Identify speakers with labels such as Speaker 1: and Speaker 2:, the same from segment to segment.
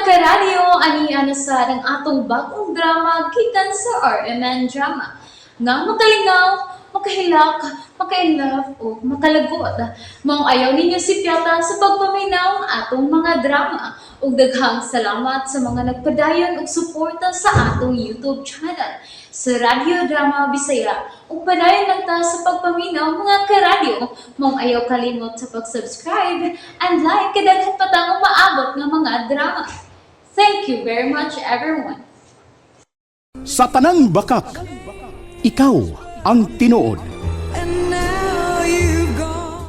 Speaker 1: Karadyo, ani na sad ang atong bagong drama gikan sa RMN Drama. Nga makalingaw, makahilak, maka-inlove o makalagot. Maong ayaw ninyo sipyata sa pagpaminaw ang atong mga drama. Ug daghang salamat sa mga nagpadayon og suporta sa atong YouTube channel sa Radyo Drama Bisaya. Ug padayon lang ta sa pagpaminaw, mga karadyo. Maong ayaw kalimot sa pag-subscribe and like kay daghan pa tang umaabot nga mga drama. Thank you very much, everyone.
Speaker 2: Sa tanang bakak, ikaw ang tinuod.
Speaker 3: And now you've gone.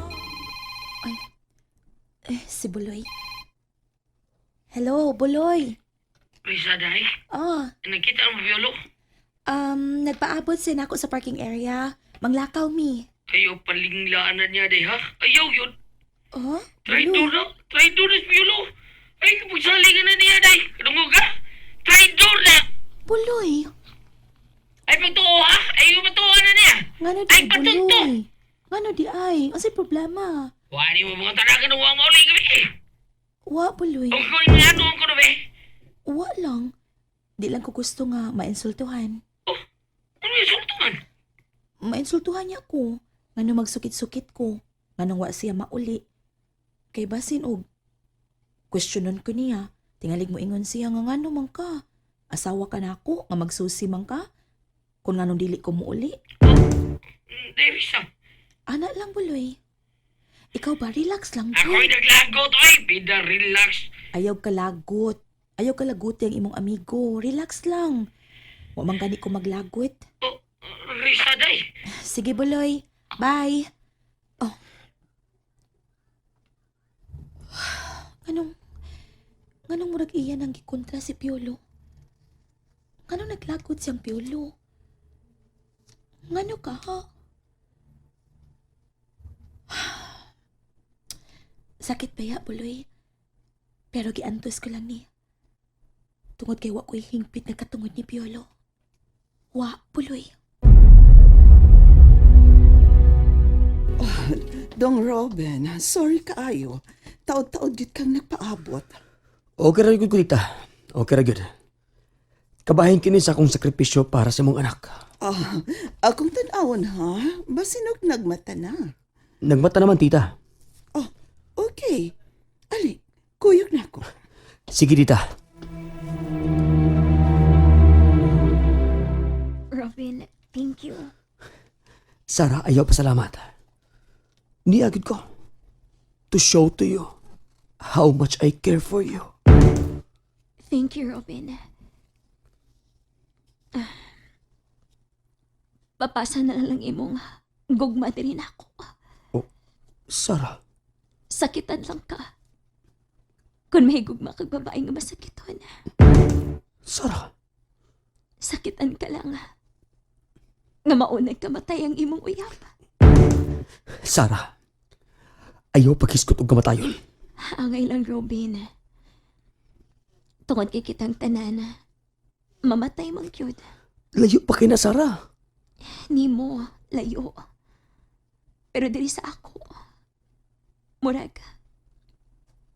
Speaker 4: Eh, si Buloy. Hello, Buloy.
Speaker 5: Risa, day.
Speaker 4: Ah,
Speaker 5: Nakita ang Piolo.
Speaker 4: Nagpaabot siya nako sa parking area. Manglakaw mi.
Speaker 5: Kayo palinglaan na niya, day, ha? Ayaw yun.
Speaker 4: Oh,
Speaker 5: Traitor
Speaker 4: Buloy.
Speaker 5: na. Traitor na si Piolo. Ay, pagsali ka na niya, day. Kadungog ka? Traitor na!
Speaker 4: Buloy.
Speaker 5: Ay, pagtuo, ha? Ay, pagtuo na niya.
Speaker 4: Ngano di
Speaker 5: Ay, patunto!
Speaker 4: Buloy? Ngano di ay? Unsay problema?
Speaker 5: Wari mo mga tanagan ng uwang mauli gabi.
Speaker 4: Wa, Buloy.
Speaker 5: Ang kunin nga doon ko na, be.
Speaker 4: Wa lang. Di lang ko gusto nga mainsultuhan.
Speaker 5: Oh, ano yung sultuan?
Speaker 4: Mainsultuhan niya ko. Ngano magsukit-sukit ko. Nganong wa siya mauli. Kay basin og questionon ko niya. Tingalig mo ingon siya nga ngano man ka. Asawa ka na ako, nga magsusi man ka. Kung nganong dili ko muuli.
Speaker 5: Day, Risa.
Speaker 4: Ana lang, Buloy. Ikaw ba, relax lang
Speaker 5: Ako'y
Speaker 4: ko.
Speaker 5: naglagot, oy. Bida, relax.
Speaker 4: Ayaw ka lagot. Ayaw ka laguti ang imong amigo. Relax lang. Wa man gani ko maglagot.
Speaker 5: Oh, Risa, day.
Speaker 4: Sige, Buloy. Bye. Oh. Anong, nganong murag iyan ang gikontra si Piolo? Nganong naglagot siyang Piolo? Ngano ka, ha? Sakit ba ya, Buloy? Pero giantos ko lang ni. Tungod kay wa ko'y hingpit na katungod ni Piolo. Wa, Buloy.
Speaker 6: Dong Robin, sorry kaayo. Taod-taod gid kang nagpaabot.
Speaker 7: Okay ra gud ko, tita. Okay ra gud. Kabahin kini sa akong sakripisyo para sa imong anak.
Speaker 6: Ah, akong tan-awon ha, basinog nagmata na.
Speaker 7: Nagmata naman, tita.
Speaker 6: Oh, okay. Ali, kuyog na ako.
Speaker 7: Sige, tita.
Speaker 8: Robin, thank you.
Speaker 7: Sarah, ayaw pasalamat. Niagid ko to show to you how much I care for you.
Speaker 8: Thank you, Robin. Ah, papasa na lang imong gugma diri nako.
Speaker 7: Sarah,
Speaker 8: Sakitan lang ka. Kung may gugma kag babae nga masakiton,
Speaker 7: Sarah,
Speaker 8: sakitan ka lang. Nga maunag kamatay ang imong uyab.
Speaker 7: Sarah. Ayaw paghisgot og kamatayon.
Speaker 8: Angay lang, Robin. Tungod kay kitang tanan, mamatay man gyud.
Speaker 7: Layo pa kay na, Sarah.
Speaker 8: Nimo, layo. Pero diri sa ako, murag,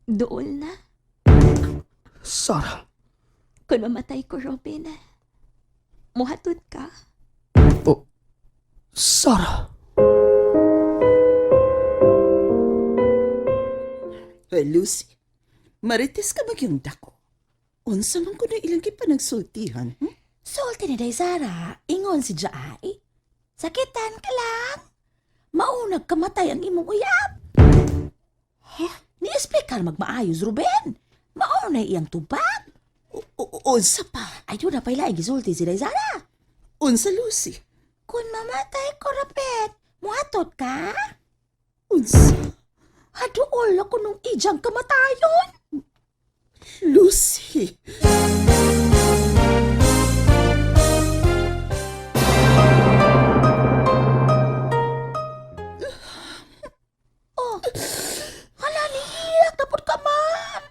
Speaker 8: duol na.
Speaker 7: Sarah.
Speaker 8: Kung mamatay ko, Robin, muhatod ka.
Speaker 7: Oh, Sarah.
Speaker 6: Well, Lucy, marites ka magyong dako. Unsa man ko na ilang gipanagsultihan,
Speaker 4: Sulti ni Day Sara, ingon si Jaay. Sakitan ka lang. Maunag kamatay ang imong uyab. Huh? Ni speaker magmaayos, Ruben. Maunay iyang tubag.
Speaker 6: Unsa pa?
Speaker 4: Ayaw na pala gisulti si Day Sara.
Speaker 6: Unsa, Lucy?
Speaker 4: Kung mamatay ko, Rapet, muhatot ka?
Speaker 6: Unsa?
Speaker 4: Haduol ako nung ijang kamatayon.
Speaker 6: Lucy!
Speaker 4: Oh, hala niiyak na pud ka, ma'am.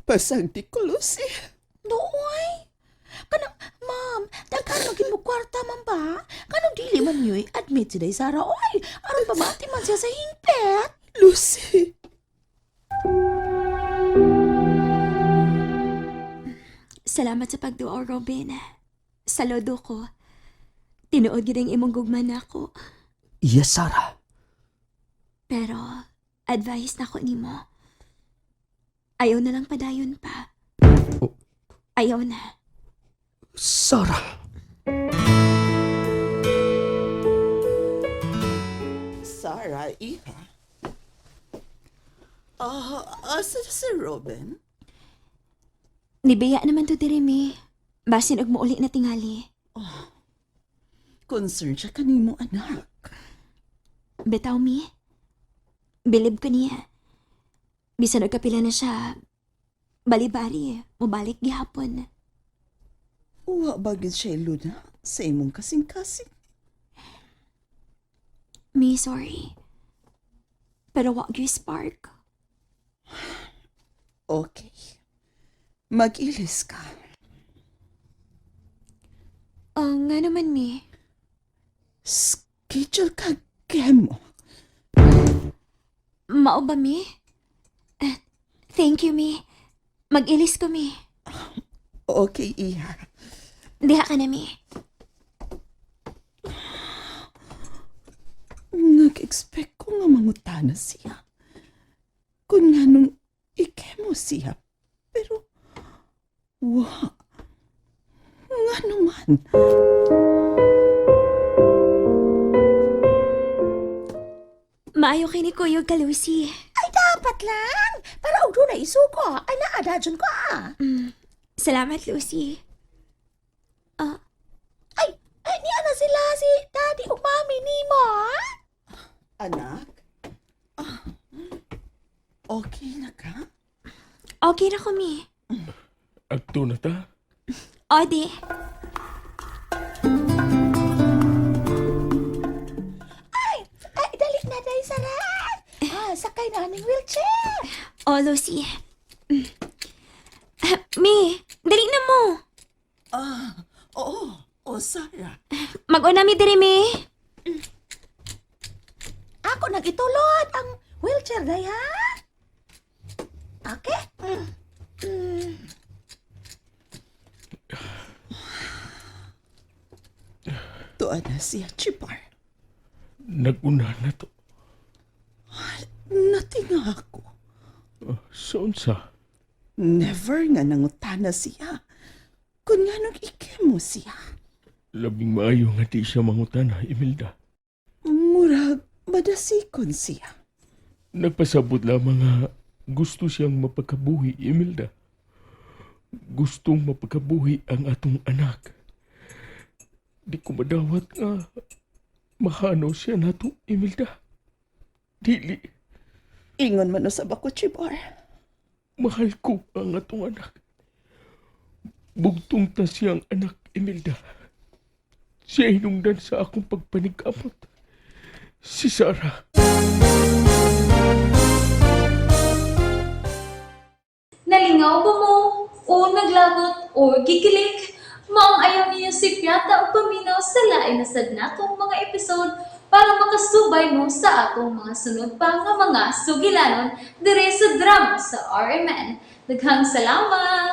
Speaker 6: Pasagdi ko, Lucy.
Speaker 4: Nooy. Kanang, ma'am, daghan magin mo kwarta, ma'am ba? Kanang dili man yo'y admit si Day Sara, oy. Aron pamati man siya sa hingpit.
Speaker 6: Lucy!
Speaker 8: Salamat sa pagduaw, Robin. Saludo ko. Tinuod gid ang imong gugma nako.
Speaker 7: Yes, Sarah.
Speaker 8: Pero advice nako nimo. Ayaw na lang padayon pa.
Speaker 7: Oh.
Speaker 8: Ayaw na.
Speaker 7: Sarah.
Speaker 6: Sarah, iha. Ah, asa na si Robin?
Speaker 8: Nibiya naman to diri mi. Basin og muuli na tingali.
Speaker 6: Concern siya kanimo anak.
Speaker 8: Bitaw mi. Bilib ko niya. Bisan og kapila na siya. Bali-bali, mubalik gihapon.
Speaker 6: Uwa ba gid siya Luna sa imong kasing-kasing?
Speaker 8: Mi, sorry. Pero wa gyud spark.
Speaker 6: Okay. Mag-ilis ka.
Speaker 8: Oh, nga naman mi.
Speaker 6: Schedule ka chemo.
Speaker 8: Mao ba mi? Eh, thank you mi. Mag-ilis ko mi.
Speaker 6: Okay, iha.
Speaker 8: Diha ka na mi.
Speaker 6: Nag-expect ko nga mangutana siya. Kung nga nung ikemo siya. Pero, wa. Nga naman.
Speaker 8: Maayo kay ni Kuyog ka, Lucy.
Speaker 4: Ay, dapat lang! Para og na isuko. Ay, naadadyon ko ah.
Speaker 8: Salamat, Lucy.
Speaker 4: Ay, ay, niya na sila si daddy ug mami nimo ah.
Speaker 6: Anak? Ah, okay na ka?
Speaker 8: Okay na ko, mi.
Speaker 5: Agto na ta.
Speaker 8: Ode.
Speaker 4: Ay, ay, dali na dahil sarap. Ah, sakay na aning wheelchair.
Speaker 8: Oh, Lucy. Ah, Mi, dali na mo.
Speaker 6: Ah, oo. Oh, Sarah.
Speaker 8: Mag-una mi diri, mi.
Speaker 4: Ako nang itulod ang wheelchair day ha. Okay?
Speaker 6: Tuan na siya, Chipar.
Speaker 5: Naguna na to.
Speaker 6: Natinga ako.
Speaker 5: Sa unsa?
Speaker 6: Never nga nangutana siya. Kung nga nung ikemo siya.
Speaker 5: Labing maayo nga di siya mangutana, Imelda.
Speaker 6: Murag, madasikon siya.
Speaker 5: Nagpasabot lamang nga gusto siyang mapagkabuhi, Imelda. Gustong mapagkabuhi ang atong anak. Di ko madawat nga mahanaw siya nato, Imelda. Dili,
Speaker 6: Ingon man usab ako, Chipar.
Speaker 5: mahal ko ang atong anak. Bugtong ta siyang anak, Imelda. Siya hinungdan sa akong pagpanigkamot. Si Sarah.
Speaker 1: Nalingaw ba mo? O naglagot o gikilig? Maong ayaw niyo si Piata o paminaw sa lain na sad natong mga episode para makasubay mo sa atong mga sunod pa nga mga sugilanon dire sa drama sa RMN. Daghang salamat!